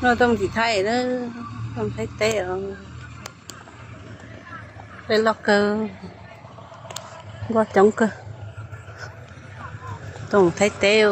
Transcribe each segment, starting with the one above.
No tuaj mus tim Thaib na, tuaj mus Thaib teb os. Peb loj kawg, npua coob kawg. Tuaj mus Thaib teb.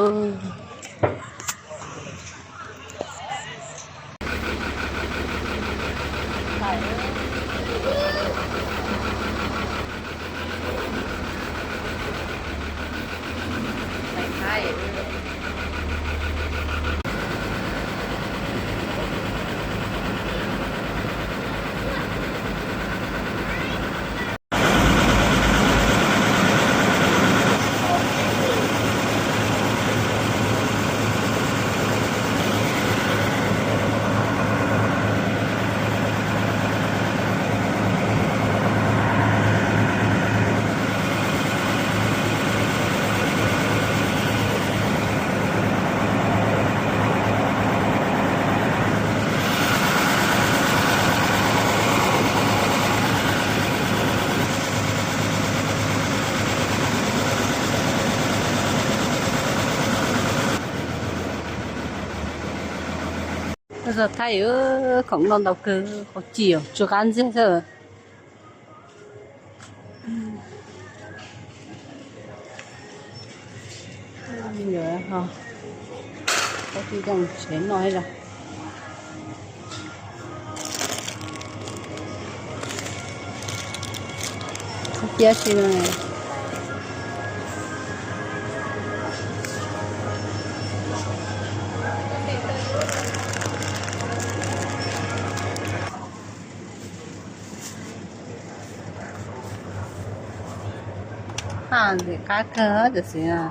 Zos Thaib, khoom no ntau kawg, qhov cim tsis qab ntxiag xwb. Tsev no los thiab si. Ntxim qab kawg tam sim.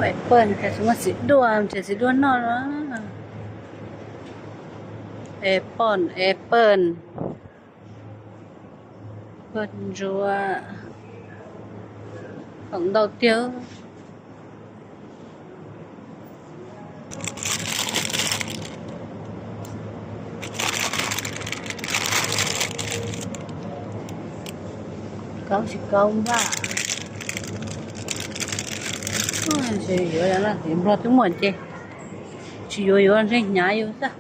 Apple, cas tsis muaj xiv duaj, nrhiav xiv duaj noj no. Apple, apple. Koj ntsuab, khoom ntau tiag. Kaub tsis kaub npaj. Yuav, Nplog twb muaj ces tsis yuav, yuav ntsej hnyav yus xwb.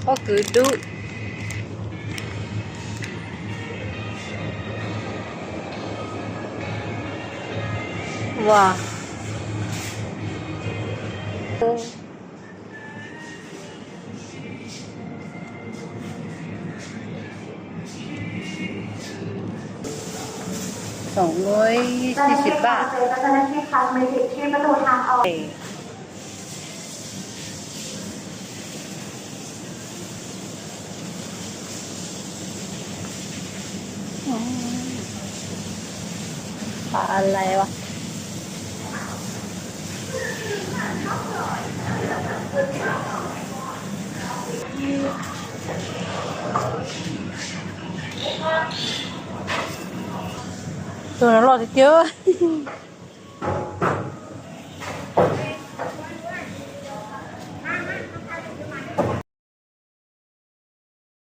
Pob kws dub. Ua, xoom lub tsib xis pab. Pab lais as. Tus no loj tiag tiag.